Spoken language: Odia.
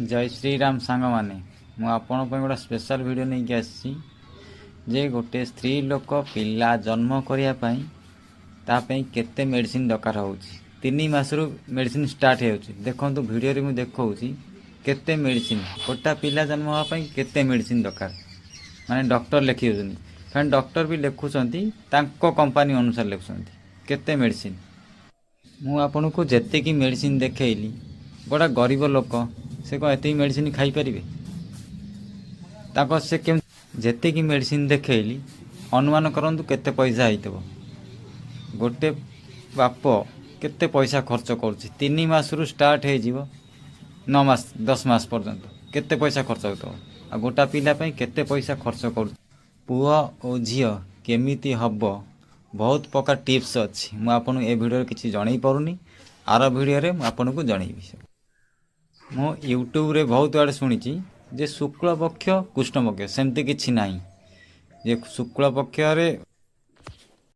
ଜୟ ଶ୍ରୀରାମ ସାଙ୍ଗମାନେ, ମୁଁ ଆପଣଙ୍କ ପାଇଁ ଗୋଟେ ସ୍ପେଶାଲ ଭିଡ଼ିଓ ନେଇକି ଆସିଛି ଯେ ଗୋଟେ ସ୍ତ୍ରୀ ଲୋକ ପିଲା ଜନ୍ମ କରିବା ପାଇଁ ତା ପାଇଁ କେତେ ମେଡ଼ିସିନ ଦରକାର ହେଉଛି। 3 ମାସରୁ ମେଡ଼ିସିନ ଷ୍ଟାର୍ଟ ହେଇଯାଉଛି। ଦେଖନ୍ତୁ, ଭିଡ଼ିଓରେ ମୁଁ ଦେଖାଉଛି କେତେ ମେଡ଼ିସିନ, ଗୋଟା ପିଲା ଜନ୍ମ ହେବା ପାଇଁ କେତେ ମେଡ଼ିସିନ ଦରକାର, ମାନେ ଡକ୍ଟର ଲେଖି ଦେଉଛନ୍ତି। କାରଣ ଡକ୍ଟର ବି ଲେଖୁଛନ୍ତି, ତାଙ୍କ କମ୍ପାନୀ ଅନୁସାରେ ଲେଖୁଛନ୍ତି କେତେ ମେଡ଼ିସିନ। ମୁଁ ଆପଣଙ୍କୁ ଯେତିକି ମେଡ଼ିସିନ ଦେଖେଇଲି, ଗୋଟେ ଗରିବ ଲୋକ ସେ କ'ଣ ଏତିକି ମେଡ଼ିସିନ ଖାଇପାରିବେ? ତାଙ୍କ ସେ କେମିତି, ଯେତିକି ମେଡ଼ିସିନ ଦେଖେଇଲି, ଅନୁମାନ କରନ୍ତୁ କେତେ ପଇସା ହେଇଥିବ। ଗୋଟେ ବାପ କେତେ ପଇସା ଖର୍ଚ୍ଚ କରୁଛି? 3 ମାସରୁ ଷ୍ଟାର୍ଟ ହେଇଯିବ, 9 ମାସ, 10 ମାସ ପର୍ଯ୍ୟନ୍ତ କେତେ ପଇସା ଖର୍ଚ୍ଚ ହେଉଥିବ? ଆଉ ଗୋଟା ପିଲା ପାଇଁ କେତେ ପଇସା ଖର୍ଚ୍ଚ କରୁଛି? ପୁଅ ଓ ଝିଅ କେମିତି ହେବ, ବହୁତ ପ୍ରକାର ଟିପ୍ସ ଅଛି। ମୁଁ ଆପଣଙ୍କୁ ଏ ଭିଡ଼ିଓରେ କିଛି ଜଣେଇ ପାରୁନି, ଆର ଭିଡ଼ିଓରେ ମୁଁ ଆପଣଙ୍କୁ ଜଣେଇବି। ମୁଁ ୟୁଟ୍ୟୁବରେ ବହୁତ ଆଡ଼େ ଶୁଣିଛି ଯେ ଶୁକ୍ଳ ପକ୍ଷ, କୃଷ୍ଣ ପକ୍ଷ, ସେମିତି କିଛି ନାହିଁ ଯେ ଶୁକ୍ଳ ପକ୍ଷରେ